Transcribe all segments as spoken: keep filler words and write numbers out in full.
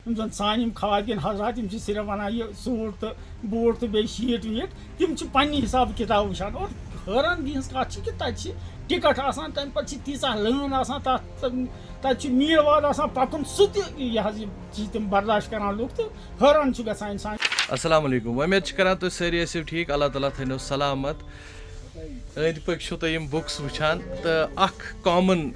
یِم زَن سانہِ یِم خواتیٖن حضرات، یِم چھِ صرف وَنان یہِ سوٗٹ تہٕ بوٗٹ تہٕ بیٚیہِ شیٖٹ ویٖٹ، تِم چھِ پنٛنہِ حسابہٕ کِتاب وٕچھان۔ اور حٲران گی ہٕنٛز کَتھ چھِ کہِ تَتہِ چھِ ٹِکٹ آسان، تَمہِ پَتہٕ چھِ تیٖژاہ لٲن آسان، تَتھ تَتہِ چھُ میٖل واد آسان پَکُن، سُہ تہِ یہِ حظ یہِ چھِ تِم برداشت کَران لُکھ، تہٕ حٲران چھُ گژھان اِنسان۔ السلام علیکم، وۄمید چھِ کران تُہۍ سٲری ٲسِو ٹھیٖک، اللہ تعالیٰ تھٲینو سلامت۔ أنٛدۍ پٔکۍ چھِو تُہۍ یِم بُکٕس وٕچھان، تہٕ اکھ کامن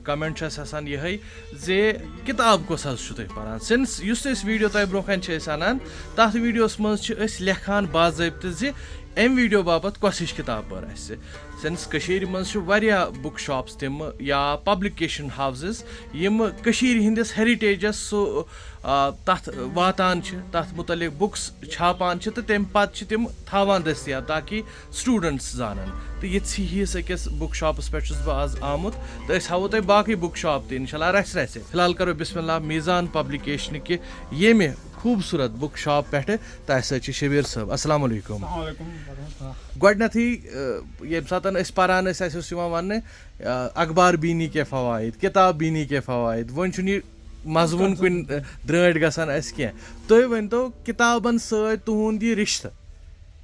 کمنٹ چھُ اَسہِ آسان یِہے زِ کِتاب کۄس حظ چھِو تُہۍ پران؟ سِنس یُس تہِ أسۍ ویٖڈیو تۄہہِ برونٛہہ کنہِ چھِ أسۍ انان، تتھ ویٖڈیوس منٛز چھِ أسۍ لیکھان باضٲبطہٕ زِ امہِ ویٖڈیو باپتھ کۄس ہِش کِتاب پٔر اَسہِ۔ سِنس کٔشیٖرِ منٛز چھِ واریاہ بُک شاپس تِم یا پبلکیشن ہاوزز یِم کٔشیٖرِ ہٕنٛدِس ہیرِٹیجس سُہ آ، تَتھ واتان چھِ، تَتھ مُتعلِق بُکٕس چھاپان چھِ تہٕ تَمہِ پَتہٕ چھِ تِم تھاوان دٔستیاب تاکہِ سٹوٗڈنٛٹٕس زانَن۔ تہٕ یِتھسٕے ہِوِس أکِس بُک شاپَس پٮ۪ٹھ چھُس بہٕ آز آمُت تہٕ أسۍ ہاوو تۄہہِ باقٕے بُک شاپ تہِ اِنشاء اللہ رَژھِ رَژھِ۔ فِلحال کَرو بِسمِ اللہ میٖزان پبلِکیشنہٕ کہِ ییٚمہِ خوٗبصوٗرت بُک شاپ پٮ۪ٹھٕ تۄہہِ سۭتۍ چھِ شبیٖر صٲب۔ السلام علیکم۔ السلام علیکم ورحمۃ اللہ۔ گۄڈٕنٮ۪تھٕے، آ، ییٚمہِ ساتَن أسۍ پَران ٲسۍ، اَسہِ اوس یِوان وَننہٕ، آ، اخبار بینی کے فوائد، کتاب بینی کے فوائد۔ وۄنۍ چھُنہٕ یہِ مضموٗن کُنہِ، آ، درٛٲنٛٹھۍ گژھان اَسہِ کینٛہہ۔ تُہۍ ؤنۍتو کِتابَن سۭتۍ تُہُنٛد یہِ رِشتہٕ،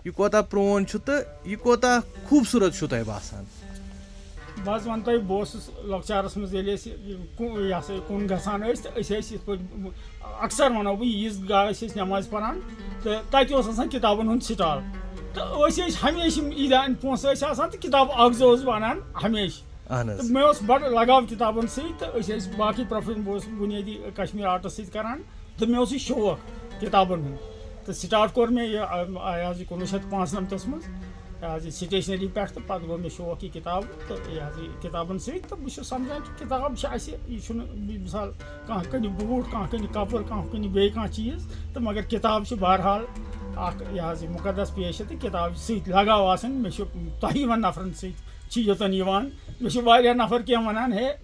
یہِ کوتاہ پرٛون چھُ تہٕ یہِ کوتاہ خوٗبصوٗرت چھُو تۄہہِ باسان؟ بہٕ حظ وَنہٕ تۄہہِ، بہٕ اوسُس لۄکچارَس منٛز ییٚلہِ أسۍ یہِ کُ-، یہِ ہسا یہِ کُن گژھان ٲسۍ، تہٕ أسۍ ٲسۍ یِتھ پٲٹھۍ اکثر وَنو بہٕ، عیٖد گاہ ٲسۍ أسۍ نٮ۪مازِ پَران، تہٕ تَتہِ اوس آسان کِتابَن ہُنٛد سٹال۔ تہٕ أسۍ ٲسۍ ہمیشہِ یِم عیٖدیان پونٛسہٕ ٲسۍ آسان، تہٕ کِتاب اَکھ زٕ اوس بہٕ اَنان ہمیشہِ۔ اہن حظ۔ تہٕ مےٚ اوس بَڑٕ لگاو کِتابَن سۭتۍ، تہٕ أسۍ ٲسۍ باقٕے پروفیشن، بہٕ اوسُس بُنیٲدی کشمیٖر آرٹس سۭتۍ کران، تہٕ مےٚ اوس یہِ شوق کِتابَن ہُنٛد۔ تہٕ سٹارٹ کوٚر مےٚ یہِ، آ، آ، یہِ حظ یہِ کُنوُہ شیٚتھ پانٛژھ نَمتَس منٛز، یہِ حظ یہِ سٹیشنری پٮ۪ٹھ، تہٕ پَتہٕ گوٚو مےٚ شوق یہِ کِتاب تہٕ یہِ حظ یہِ کِتابَن سۭتۍ۔ تہٕ بہٕ چھُس سَمجھان کہِ کِتاب چھِ اَسہِ، یہِ چھُنہٕ مثال کانٛہہ کٕنہِ بوٗٹھ، کانٛہہ کٕنہِ کَپُر، کانٛہہ کٕنہِ بیٚیہِ کانٛہہ چیٖز، تہٕ مگر کِتاب چھِ بہرحال اَکھ یہِ حظ یہِ مُقدس پیشہٕ، تہٕ کِتاب سۭتۍ لگاو آسان۔ مےٚ چھُ تۄہہِ یِمَن نفرَن سۭتۍ چھِ یوٚتَن یِوان۔ مےٚ چھِ واریاہ نفر کینٛہہ وَنان، ہے،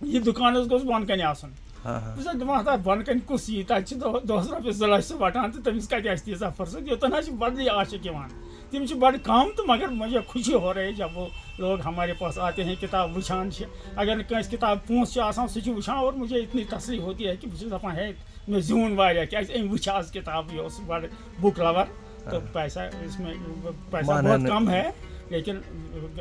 یہِ دُکان حظ گوٚژھ بۄن کَنہِ آسُن۔ ہاں، ہاں۔ بہٕ چھُس دَپان، تَتھ بۄن کَنہِ کُس یی؟ تَتہِ چھِ دۄہ-، دۄہَس رۄپیَس زٕ لَچھ سُہ وَٹان تہٕ تٔمِس کَتہِ آسہِ تیٖژاہ فٕرصت؟ یوٚتَن حظ چھِ بدلٕے عاشق یِوان۔ تِم چھِ بَڑٕ کَم تہٕ مگر مجھے خوشی ہو رہی ہے جب وہ لوگ ہمارے پاس آتے ہیں، کِتاب وٕچھان چھِ۔ اگر نہٕ کٲنٛسہِ کِتاب پونٛسہٕ چھُ آسان، سُہ چھُ وٕچھان اور مجھے اتنی تسلی ہوتی ہے کہ بہٕ چھُس دَپان، ہے، مےٚ زیوٗن واریاہ، کیٛازِ أمۍ وٕچھ آز کِتاب، یہِ اوس بَڑٕ بُک لَور۔ تو ہاں۔ پیسہ اس میں، پیسہ مانا بہت نہیں۔ کم ہے، لیکن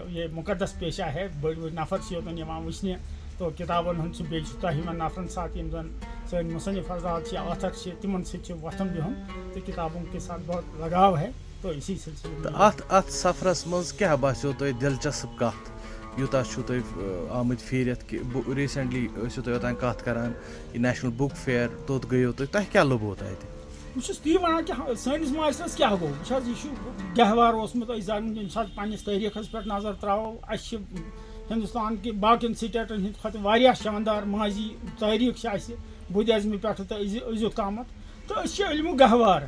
یہ مقدس پیشہ ہے، بڑی بڑی نفر چھِ یوٚتَن یِوان وٕچھنہِ۔ تو کِتابَن ہُنٛد چھُ، بیٚیہِ چھُ تۄہہِ یِمَن نفرَن ساتھ، یِم زَن سٲنۍ مُصنِف حضرات چھِ، آتھر چھِ، تِمَن سۭتۍ چھُ وۄتھُن بِہُن، تہٕ کِتابَن کے ساتھ بہت لگاو ہے، تو اسی سلسلے میں۔ تہٕ اَتھ، اَتھ سفرَس منٛز کیٛاہ باسیو تۄہہِ دِلچسپ کَتھ، یوٗتاہ چھُو تُہۍ، آ، آمٕتۍ پھیٖرِتھ کہِ بُ-، recently ٲسِو تُہۍ اوٚتام کَتھ کَران، یہِ نیشنل بُک فیئر، توٚت گٔیو تُہۍ، تۄہہِ کیٛاہ لوٚبوُ تَتہِ؟ بہٕ چھُس تی وَنان کہِ ہا-، سٲنِس معاشرَس کیٛاہ گوٚو؟ وٕچھ حظ، یہِ چھُ گہوار اوسمُت، أسۍ زَن ییٚمہِ ساتہٕ پنٛنِس تٲریٖخَس پٮ۪ٹھ نظر ترٛاوو، اَسہِ چھِ ہِندُستان کہِ باقیَن سٹیٹَن ہِنٛدِ کھۄتہٕ واریاہ شاندار ماضی تٲریٖخ چھِ اَسہِ بُدھ ازمہِ پٮ۪ٹھٕ تہٕ أزیُک تامَتھ۔ تہٕ أسۍ چھِ علمُک گہوار۔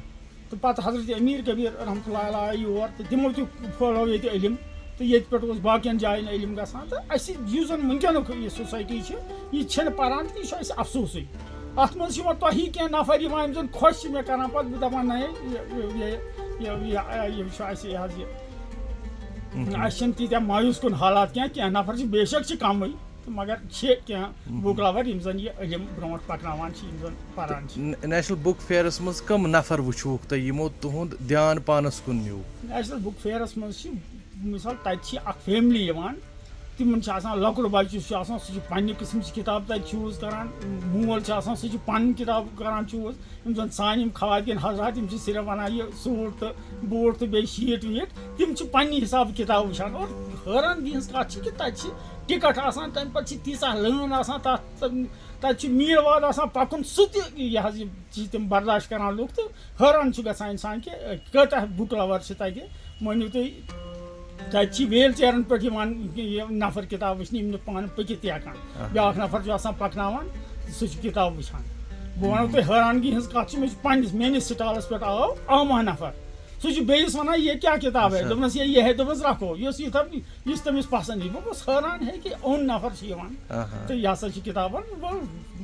تہٕ پَتہٕ حضرت امیر کبیر رحمتہ اللہ علیہ آے یور تہٕ تِمو تہِ پھٲلٲو ییٚتہِ علم، تہٕ ییٚتہِ پٮ۪ٹھ اوس باقین جاین علم گژھان۔ تہٕ اَسہِ یُس زَن وٕنکیٚنُک یہِ سوسایٹی چھِ، یہِ چھَنہٕ پَران تہٕ یہِ چھُ اَسہِ افسوسٕے۔ اَتھ منٛز چھِ یِوان تۄہی کینٛہہ نفر یِوان، یِم زَن خۄش چھِ مےٚ کران، پَتہٕ بہٕ دَپان، نہ، یہِ، یہِ، یہِ چھُ اَسہِ یہِ حظ یہِ، مہم۔ اَسہِ چھِنہٕ تیٖتیٛاہ مایوس کُن حالات کینٛہہ، کینٛہہ نفر چھِ، بے شک چھِ کَمٕے، تہٕ مگر چھِ کینٛہہ مہم۔ بُک لور، یِم زَن یہِ علم برونٛٹھ پَکناوان چھِ، یِم زَن پَران چھِ۔ ن-، نیشنل بُک فیئرَس منٛز کَم نفر وٕچھوُکھ تۄہہِ، یِمو تُہُنٛد دیان پانَس کُن نیوٗ؟ نیشنل بُک فیئرَس منٛز چھِ، مثال، تَتہِ چھِ اَکھ فیملی یِوان، تِمَن چھِ آسان، لۄکُٹ بَچہٕ یُس چھُ آسان، سُہ چھُ پنٛنہِ قٕسمٕچ کِتاب تَتہِ چوٗز کَران، مول چھُ آسان، سُہ چھُ پَنٕنۍ کِتاب کَران چوٗز۔ یِم زَن سانہِ یِم خواتیٖن حضرات، یِم چھِ صرف وَنان یہِ سوٗٹ تہٕ بوٗٹ تہٕ بیٚیہِ شیٖٹ ویٖٹ، تِم چھِ پنٛنہِ حسابہٕ کِتاب وٕچھان۔ اور حٲران گی ہٕنٛز کَتھ چھِ کہِ تَتہِ چھِ ٹِکَٹ آسان، تَمہِ پَتہٕ چھِ تیٖژاہ لٲن آسان، تَتھ تَتہِ چھُ میٖل واد آسان پَکُن، سُہ تہِ یہِ حظ یہِ چھِ تِم برداشت کَران لُکھ۔ تہٕ حٲران چھُ گژھان اِنسان کہِ کۭتیٛاہ بُک لَوَر چھِ تَتہِ۔ مٲنِو تُہۍ، تَتہِ چھِ ویٖل چیرَن پٮ۪ٹھ یِوان یہِ نفر کِتاب وٕچھنہِ، یِم نہٕ پانہٕ پٔکِتھ تہِ ہٮ۪کان۔ اہن۔ بیٛاکھ نفر چھُ آسان پَکناوان، سُہ چھُ کِتاب وٕچھان۔ بہٕ وَنو تۄہہِ حٲرانگی ہٕنٛز کَتھ چھِ، مےٚ چھُ پنٛنِس، میٛٲنِس سٹالَس پٮ۪ٹھ آو عامہ نفر۔ سُہ چھُ بیٚیِس وَنان، "یہ کیا کتاب ہے؟" اچھا۔ دوٚپنَس، "یہ، یہ ہے"، دوٚپنَس، "رکھو"۔ یۄس یہِ تھاو-، یُس تٔمِس پَسنٛد یی۔ بہٕ گوٚوُس حٲران ہے کہِ اوٚن نفر چھُ یِوان۔ آہا۔ تہٕ یہِ ہسا چھِ کِتابَن، بہٕ،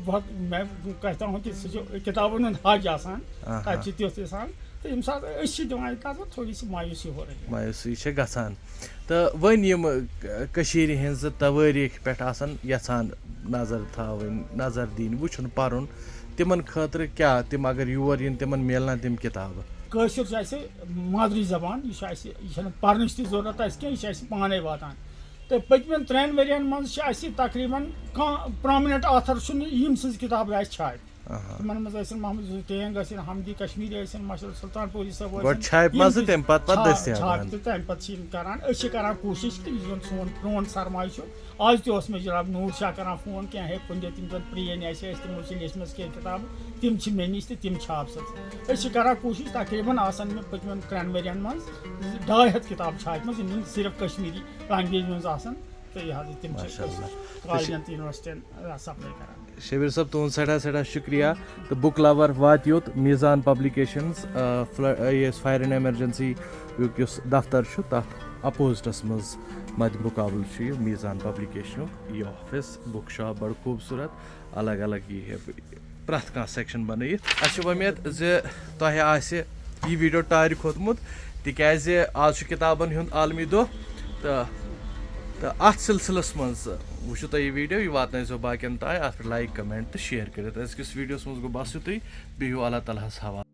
بہٕ، مےٚ کہتا ہوں کہِ سُہ چھُ کِتابَن ہُنٛد حج آسان۔ آہا۔ تَتہِ چھِ تیُتھ اِنسان۔ تہٕ ییٚمہِ ساتہٕ أسۍ چھِ دِوان یہِ کَتھ، تھوڑی سی مایوسی ہو رہی ہے۔ مایوسی چھِ گژھان۔ تہٕ وۄنۍ یِم، ٲ، کٔشیٖرِ ہِنٛزٕ توٲریٖخ پٮ۪ٹھ آسَن یَژھان نظر تھاوٕنۍ، نظر دِنۍ، وٕچھُن، پَرُن، تِمن خٲطرٕ کیٛاہ، تِم اگر یور یِن، تِمن میلنا تِم کِتابہٕ؟ کٲشُر چھُ اَسہِ مادری زبان، یہِ چھُ اَسہِ، یہِ چھَنہٕ پَرنٕچ تہِ ضروٗرت اَسہِ کینٛہہ، یہِ چھِ اَسہِ پانَے واتان۔ تہٕ پٔتمٮ۪ن ترٛٮ۪ن ؤرِیَن منٛز چھِ اَسہِ تقریٖباً کانٛہہ پرٛامِنٮ۪نٛٹ آتھر چھُنہٕ یِم سٕنٛز کِتابہٕ اَسہِ چھاپہِ۔ آہا۔ تِمَن منٛز ٲسِن محمد یوسف ٹینگ، ٲسِن حمدی کشمیٖری، ٲسِن مشرف سلطان پوٗری صٲب، گۄڈٕ ٲسِن، چھاپہِ یِم منٛزٕے، تہِ تَمہِ پَتہٕ پَتہٕ چھا-، دٔستیاب چھاپہِ یِوان۔ تہٕ تَمہِ پَتہٕ چھِ یِم کَران۔ أسۍ چھِ کَران کوٗشِش کہِ یُس زَن سون پرٛون سرمایہِ چھُ، آز تہِ اوس مےٚ جناب نوٗر شاہ کَران فون، کینٛہہ ہیٚکہِ کُنہِ جایہِ تِم زَن پرٛٲنۍ آسہِ، اَسہِ تِمو چھِ لیچھمٕژ کینٛہہ کِتابہٕ، تِم چھِ مےٚ نِش تہٕ تِم چھاپ سا۔ أسۍ چھِ کَران کوٗشِش، تقریٖباً آسَن مےٚ پٔتمٮ۪ن ترٛٮ۪ن ؤرِیَن منٛز ڈاے ہَتھ کِتابہٕ چھاپِمَژٕ، یِم زَن صرف کشمیٖری لینگویج منٛز آسَن۔ تہٕ یہِ حظ یہِ تِم چھِ ماشاء اللہ۔ کالجَن تہٕ یونیورسٹیَن سپلاے کَران۔ شبیر صٲب، تُہُنٛد سٮ۪ٹھاہ سٮ۪ٹھاہ شُکریہ۔ تہٕ بُک لَور واتہِ یوٚت میٖزان پبلِکیشنٕز، آ، فل-، آ، یہِ اَسہِ فایر اینڈ ایمرجنسی یُک یُس دفتر چھُ، تَتھ اپوزٹَس منٛز مَدِ مُقابلہٕ چھُ یہِ میٖزان پبلِکیشنُک یہِ آفِس۔ بُک شاپ بَڑٕ خوٗبصوٗرت، الگ الگ یہِ ہے پرٛٮ۪تھ کانٛہہ سیکشن بَنٲیِتھ۔ اَسہِ چھِ وۄمید زِ تۄہہِ آسہِ یہِ ویٖڈیو ٹارِ کھوٚتمُت، تِکیٛازِ آز چھُ کِتابَن ہُنٛد عالمی دۄہ، تہٕ، تہٕ اَتھ سلسلس منٛز وٕچھِو تُہۍ یہِ ویٖڈیو، یہِ واتنٲیزیو باقین تام، اَتھ پٮ۪ٹھ لایک، کمنٹ تہٕ شیئر کٔرِتھ۔ أزکِس ویٖڈیوَس منٛز گوٚو بَس یُتُے، بِہِو اللہ تعالیٰ ہَس حوالہٕ۔